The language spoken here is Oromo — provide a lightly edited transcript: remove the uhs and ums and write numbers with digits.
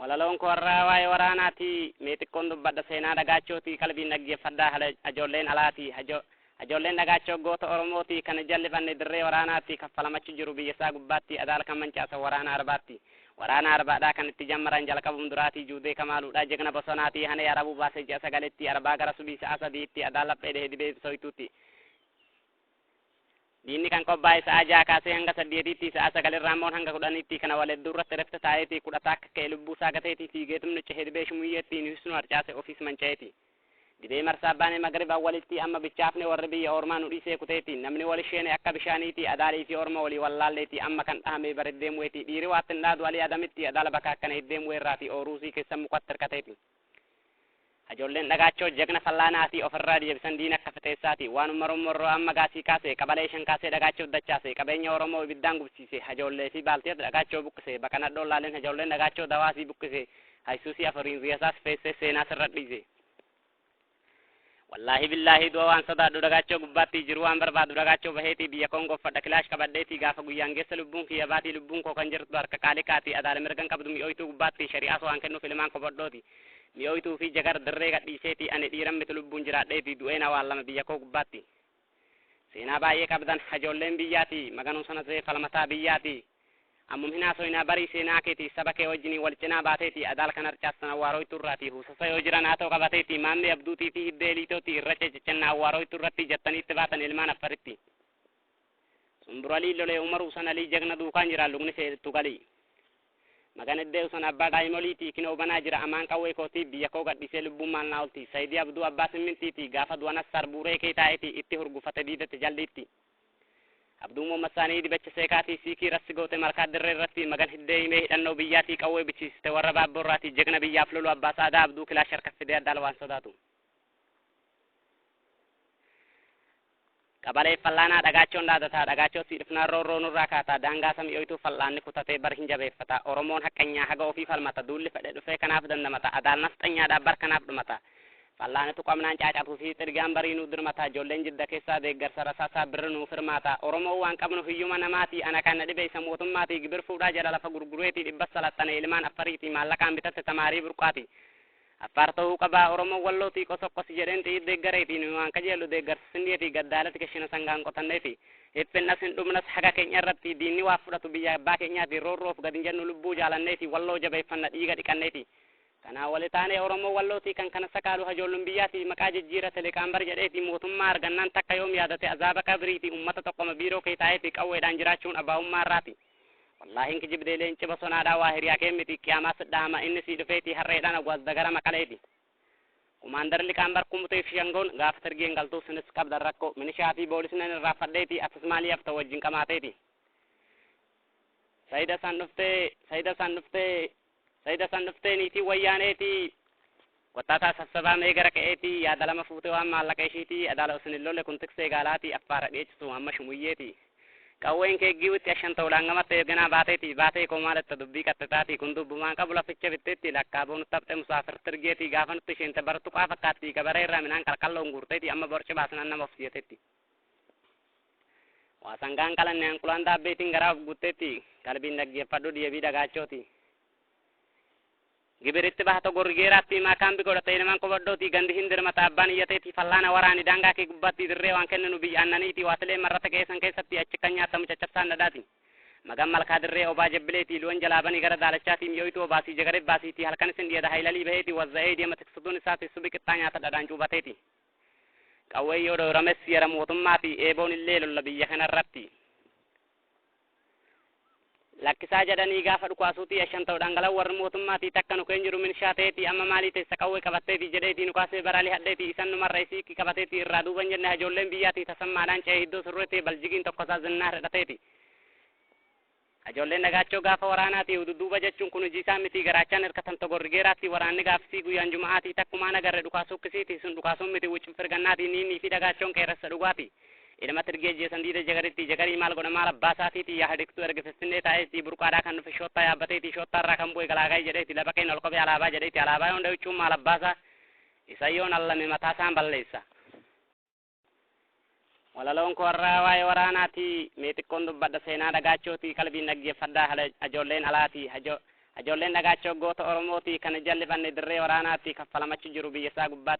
Walaloon koo irraa waa'ee waraanaati. Mee xiqqoon dubbadha seenaa dhagaachooti. Qalbiin dhaggeeffadhaa hajoolleen alaati. Hajoolleen dhagaachoo goota Oromooti. Kan jallifanne dirree waraanaatti. Kaffalamachi jiru biyya isaa gubbaatti. Adaal kan mancaasa waraana arbaatti. Waraana arbaadhaa kan itti jammaran jalqabuun duraatii juudee kamaaluudha jegna bosonaati. Hanee arabuu baasee ji'a sagaletti. Arbaa gara subii sa'a sadiitti. Adaal laphee dhahee dibee soytuutti. Diinni kan qophaa'e sa'a 6 kaasee hanga 8tti, sa'a 9 irraa immoo hanga 10tti kana wal hedduu irratti rifta taa'eeti 10 akka ka'e lubbuu isaa gateeti fiigeetumni cehe dibee shumuyyeetti nuhis nu harcaase ofiis manca'eeti. Dibee marsaa baane magriba walitti amma bichaafne warri biyya ormaa nu dhiisee kuteeti namni wal isheene akka bishaaniiti adaalii fi orma walii wallaalleeti amma kan dhahamee bareddee mu'eeti dhiiri waatti hin dhaadu alii adamitti adaala bakka akkana hiddee mu'eerraati ooruusii keessa mukatti hirkateeti. Hajoolleen dhagaachoo jagna fallaanaati ofirraa deebisan diina akka fixeessaati. Waanuma Oromoo amma gaasii kaase qabalee shan kaasee dhagaachoo dachaase qabeenya Oromoo ibiddaan gubsiise hajoollee fi baaltiyat dhagaachoo buqqise baqanadhoon laaleen hajoolleen dhagaachoo dawaasii buqqise haysuusii afuriin riyasaas feessee seenaa sirra dhiise. Wallaahi billaahi du'a waan sodaadhu dhagaachoo gubbaatti jiru waan barbaadu dhagaachoo baheetii biyya koon goffadha kilaash qabadheetii gaafa guyyaan geessa lubbuun kiyya baatii lubbuun koo kan jirtu harka qaaliqaati adaala mirgan qabdu mi'ooytuu gubbaatti shari'aas waan kennuuf ilmaan kobodhooti. Mi'ooytuu fi jagar dirree gadhiiseeti ani dhiiran miti lubbuun jiraadheeti du'een awwaallama biyya koo gubbaatti. Seenaa baay'ee qabdan hajoolleen biyyaati maganuu sana ta'e falmataa biyyaati. Ammum hin haasoyinaa barii seenaa keeti saba kee wajjinii wal cinaa baateeti adaal kan harcaastan awwaarooytuu irraati huusasa yoo jiran haa ta'u qabateeti maammee abduutii fi hiddee liitooti irra cececennaa awwaarooytuu irratti jettaniitti baatan ilmaan affaritti. Sumburalii lolee umaruu sanalii jagna duukaan jira lugni seettu galii. Magan iddee usan abbaa daa'imoliiti kinoo banaa jira amaan qawwee kootii biyya koo gadhiisee lubbuun maal naa olti sayidii abduu abbaa simmintiiti gaafa du'anas sarbuuree kee taa'eeti itti hurgufate diidatti jalliitti. Abduu Mohammed dibacha seekaatii siikii rassi goote malkaa dirree irratti magan hiddee himee hidhannoo biyyaatii qawwee bichiisiste warra baabborraatii jagna biyyaaf lolu abbaa saadaa abduu kilaash harka fidee addaal waan sodaatu. Qabalee fallaanaa dhagaachoon dhaadataa dhagaachoo si dhufnaa roorroo nurraa kaataa daangaa samii ooyituu fallaanni kutatee bar hin jabeeffata Oromoon haqqanyaa haga ofii falmata duulli fedhe dhufee kanaaf dandamata adaal nafxanyaadhaa bar kanaaf dhumata fallaanitu qabnaan caacatuu fi xirgaan barii nuu dirmata ijoolleen jidda keessaa deeggarsa rasaasaa birri nuu firmaata Oromoo waan qabnu hiyyuma namaati ana kana dhibe isa mootummaatii gibir fuudhaa jala lafa gurgureetii dhibba salaxxane ilmaan affariitii maallaqaan bitatte tamaarii burqaati. Affaar ta'uu qabaa Oromoo wallootii qosoqqosi jedheen xiyyit deeggareeti nu waan kajeellu deeggarsa sindeeti gaddaalatti keshina sangaan qotanneeti hiphinnas hin dhumnas haga keenya irratti diinni waa fudhatu biyya abbaa keenyaati roorroof gadi hin jennu lubbuu jaalanneeti walloo jabeeffanna dhiiga dhiqanneeti. Kanaa wali taanee Oromoo wallootii kan kana sakaalu hajoolluun biyyaati maqaa jijjiirate liqaanbar jedheeti mootummaa argannaan takka yoom yaadate azaaba qabriiti ummata tokkoma biiroo kee taa'eeti qawweedhaan jiraachuun abaa'ummaa irraati. Wallaahi hin kijibdee leenci bosonaadhaa waa hiriyaa kee miti qiyaamaa sidhaama inni sii dhufeeti harreedhaan awwaas dagara maqaleeti. Kumaandar liqaanbar kumutee fi shangoon gaafa targeen galtuu sinis qabdan rakkoo minishaa fi poolisni irraa fadheeti atis maalii hafta wajjin qamaateeti. Sayida san dhuftee sayida san dhuftee sayida san dhuftee niitii wayyaaneeti Qottaataa sassabaa mee gara ka'eeti yaada lama fuutee waan maallaqa ishiiti adaala usin hin lolle kun tiksee gaalaati affaara dhiyeessisu hamma shumuyyeeti. Qawween kee giiwitti ashan ta'uudhaan gamatte erganaa baateeti baatee koo maaletta dubbii qaxxitaati kun dubbumaan qabu laficha bitteetti lakkaaboo nutti hafte musaafir tirgeeti gaafa nutti isheente bartu qaa fakkaatti gabaree irraa midhaan qalqalloon guurteeti amma borci baasnaan nama of siyatetti. Waa sangaan qalanne anqulaan daabbeetiin garaa of guutteetti qalbiin dhaggeeffadhu deebii dhagaachooti. Gibiritti bahata gorrigeeraatti maakaan godhate ilmaan qobadhooti gandi hin dirmata abbaan iyyateeti fallaana waraani daangaa kee gubbaatti dirree waan kenninu biyya aannaniiti waatilee marrata keessan keessatti achi kan nyaatamu caccabsaan dhadhaati. Magan malkaa dirree obaa jabbileeti loon jalaabanii gara daalachaati mi'ooytuu obaasii jagareef baasiiti halkan isin dhiyeeda haylalii baheeti wazza'ee deema tiksituun isaati subi qixxaa nyaata dhadhaan cuubateeti. Qawwee yoo dhoorames seera mootummaati eeboon illee lolla biyya kanarratti. Lakkisaa jedhanii gaafa dhukaasuuti ashan ta'uudhaan galan warri mootummaatii takka nu keen jiru minishaa ta'eeti amma maalii teessa qawwee qabatteeti jedheeti nu kaasee baraalii hadheeti isan numarra isii qabateeti irraa duuban jenne hajoolleen biyyaatii tasammaadhaan ce'ee iddoo surreetti baljigiin tokkosaa zinnaa hidhateeti. Hajoolleen dhagaachoo gaafa waraanaati dudduuba jechuun kun hojii isaa miti garaachaan hirkatan togorrigeeraatti waraanni gaafsii guyyaan juma'aatii takkumaan agarre dhukaasuu kisiiti sun dhukaasuun miti wucin firgannaati niinnii fi dhagaachoon qeerrassa dhugaati. Ilma tirgee jeesan diida jagaritti jagarii maal godha maal abbaa isaatiiti yaa hadiqtuu erga finfinnee taa'eeti burqaadhaa kan dhufe shoottaa yaabbateeti shoottaa irraa kan bu'e galaagayi jedheeti lafa keenya ol kophee alaabaa jedheeti alaabaa yoon dhawichuun maal abbaasaa isa yoon allame mataa isaan balleessa. Walaloon koo irraa waa'ee waraanaati mee xiqqoon dubbadha seenaa dhagaachooti qalbiin dhaggeeffadhaa hajoolleen alaati. Ijoolleen Dhagaachoo goota Oromooti, kan jallifanne dirree waraanaatti kaffalamachi jiru biyya isaa gubbaatti.